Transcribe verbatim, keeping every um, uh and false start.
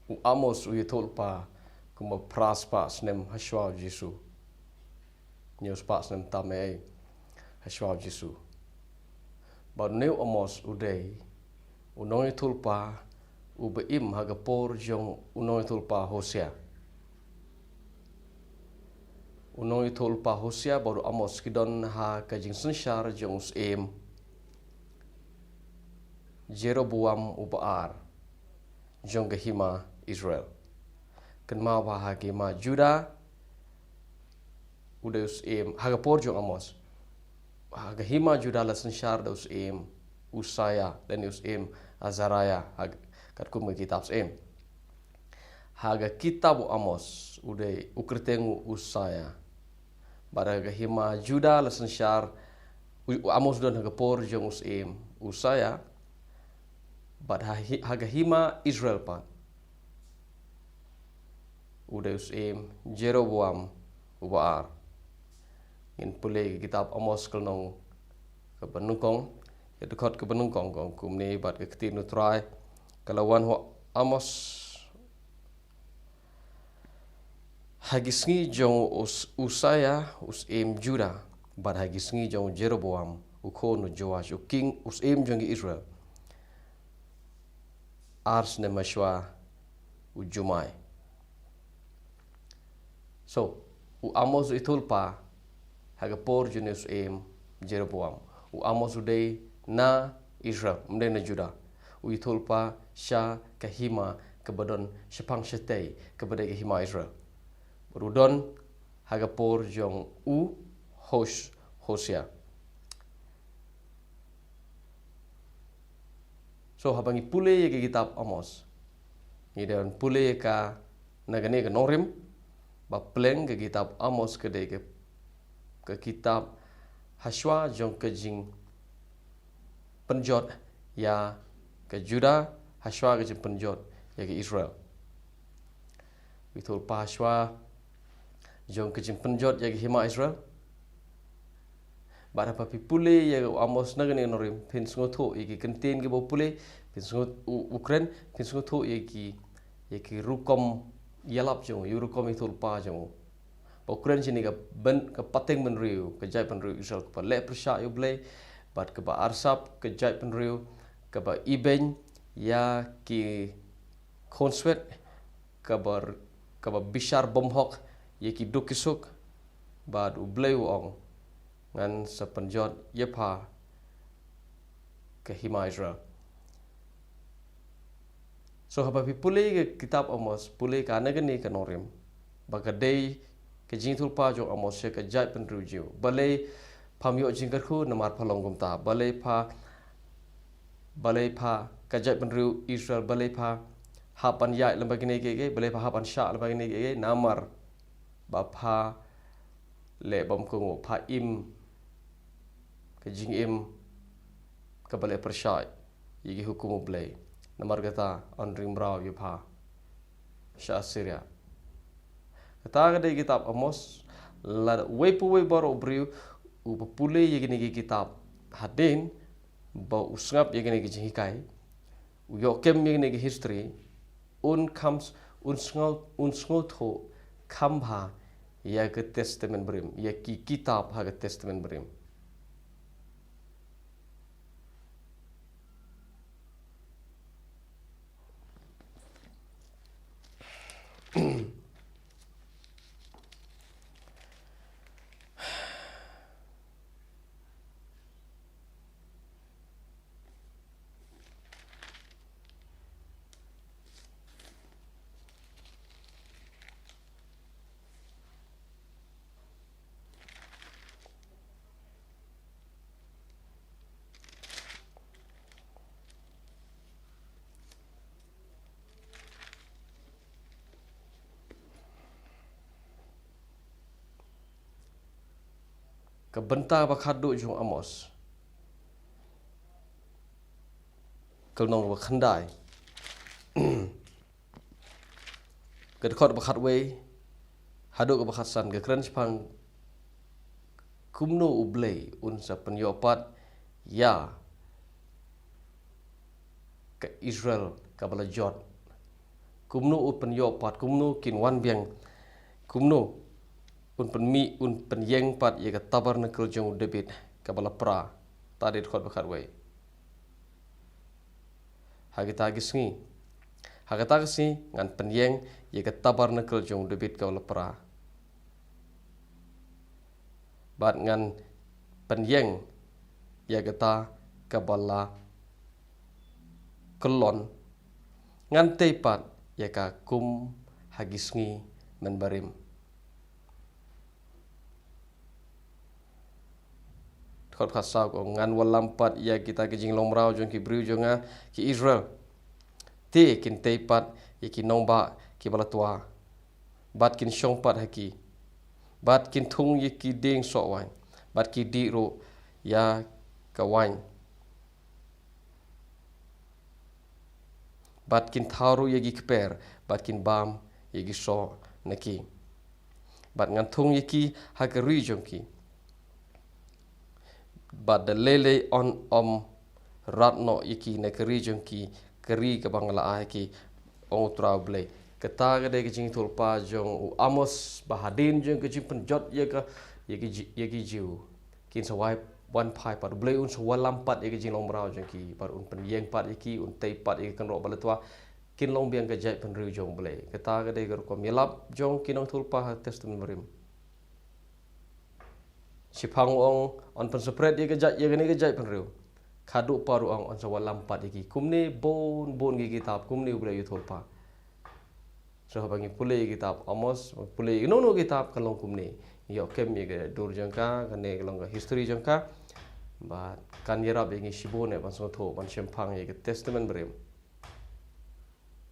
U Amos u ïathuhlypa kumba phra spah snem hashwa u Jisu. Hynñiew spah snem tam ei ei hashwa u Jisu. Bad une u Amos u dei u nongïathuhlypa uba im ha ka por jong u nongïathuhlypa Hosia. U nongïathuhlypa Hosia bad u Amos ki don ha ka jingsynshar jong u syiem Jeroboam uba ar jong ka hima Israel. Kynmaw ba ha ka hima Juda u dei u syiem, ha ka por jong u Amos, ha ka hima Juda la synshar da u syiem Usaia lane u syiem Azaraia, ha, katkum ka kitab syiem. Ha ka kitab u Amos u dei u kyrteng u Usaia. Bad ha ka hima Juda la synshar, u, u Amos u don ha ka por jong u syiem Usaia. Bad ha hi-, ha ka hima Israel pat u dei u syiem Jeroboam uba ar. Ngin pule ka kitab Amos ka lynnong kaba nyngkong, ka dkhot kaba nyngkong ka ong kumne: Bad ka ktien U Trai ka la wan ha u Amos ha ki sngi jong u Us-, Usaia u syiem Juda, bad ha ki sngi jong u Jeroboam u khun u Joash u king, u syiem jong ki Israel, ar snem hashwa u jumai. So, u Amos u ïathuhlypa ha ka por jong une u syiem Jeroboam. U Amos u dei na Israel, um dei na Juda. U ïathuhlypa sha ka hima kaba don shaphang shatei, kaba dei ka hima Israel. Bad u don ha ka por jong u Hos-, Hosia. So, haba ngi pule ïa ka kitab Amos, ngi dei ban pule ïa ka na kane ka nongrim, ba pleng ka kitab Amos ka dei ka, ka kitab hashwa jong ka jingpynjot ïa ka Juda, hashwa ka jingpynjot ïa ka Israel. Ïathuhlypa hashwa jong ka jingpynjot ïa ka hima Israel. Bad haba phi pule ïa u Amos na kane ka nongrim, phin sngewthuh ïa ki kyntien kiba u pule, phin sngew-, u, u kren, phin sngewthuh ïa ki, ïa ki rukom ïalap jong u, ïa u rukom ïathuhlypa jong u. Ba u kren shane ka byn-, ka pateng bynriew, ka jaitbynriew Israel kaba leh pyrshah ïa U Blei, bad kaba arsap, ka jaitbynriew kaba ibeiñ ïa ki khun swet, kaba, kaba bishar bymhok ïa ki duk ki suk, bad U Blei u ong, ngan sa pynjot ïa pha, ka hima Israel. So, haba phi pule ka kitab Amos, pule ka na kane ka nongrim, ba ka dei ka jingïathuhlypa jong u Amos sha ka jaitbynriew Jiw. Balei pham ïoh jingkyrkhu namar pha long kumta? Balei pha, balei pha, ka jaitbynriew Israel, balei pha hap ban ïaid lyngba kine kiei kiei? Balei pha hap ban shah lyngba kine kiei kiei? Namar ba pha leh bymkohnguh, pha im ka jingim kaba leh pyrshah ïa ki hukum U Blei. Namar kata yn ring mraw ïa pha sha Assyria. Kata ka dei kitab Amos. Lada uwei pa uwei baroh u briew uba pule ïa kine ki kitab hadien ba u sngap ïa kine ki jinghikai, u ïoh kem ïa kine ki history, un kham s-, un sngew, un sngewthuh kham bha ïa ka Testament Barim, ïa ki kitab ha ka Testament Barim. Ka bynta ba khatduh jong u Amos, ka lynnong ba khyndai, ka dkhot ba khatwei haduh ka ba khatsan, ka kren shaphang kumno U Blei un sa pynïoh pat ïa ka Israel kaba la jot, Kumno un pynïoh pat, kumno kin wan biang, kumno un pynmih, un pynïeng pat ïa ka tabernacle jong u David kaba la pra. Tad dei dkhot ba khatwei. Ha kita ki sngi, ha kata ka sngi ngan pynïeng ïa ka tabernacle jong u David kaba la pra. Bad ngan pynïeng ïa kata kaba la kyllon, ngan tei pat ïa ka kum ha ki sngi mynbarim. Dkhot khatsaw ka ong, ngan wallam pat ïa kita ki jinglong mraw jong ki briew jong nga ki Israel. Te kin tei pat ïa ki nongbah kiba la twa, bad kin shong pat ha ki, bad kin thung ïa ki dieng soh waiñ, bad ki dih ruh ïa ka waiñ, bad kin thaw ruh ïa ki kper, bad kin bam ïa ki soh na ki. Bad ngan thung ïa ki ha ka ri jong ki, bad da lei lei yn ym rat noh ïa ki na ka ri jong ki, ka ri kaba nga la ai ha ki, ong U Trai U Blei. Kata ka dei ka jingïathuhlypa jong u Amos, ba hadien jong ka jingpynjot ïa ka, ïa ki Ji-, ïa ki Jiw, kin sa wan phai pat, U Blei un sa wallam pat ïa ka jinglong mraw jong ki, bad un pynïeng pat ïa ki, un tei pat ïa ka kynroh ba la twa. Kin long biang ka jaitbynriew jong U Blei. Kata ka dei ka rukom ïalap jong ki nongïathuhlypa ha Testament Barim. Shiphang u ong, yn pynsyrpad ïa ka jait, ïa kane ka jaitbynriew. Khadduh pat u ong, yn sa wallam pat ïa ki. Kumne bun bun ki kitab, kumne U Blei u ïathuhlypa. So haba ngi pule ïa kitab Amos, pule ïa kano kano kitab, kan long kumne. Ïoh kem ïa ka dur jong ka, kane ka long ka history jong ka. Bad kan ïarap ïa ngi shibun eh ban sngewthuh, ban shemphang ïa ka Testament Barim.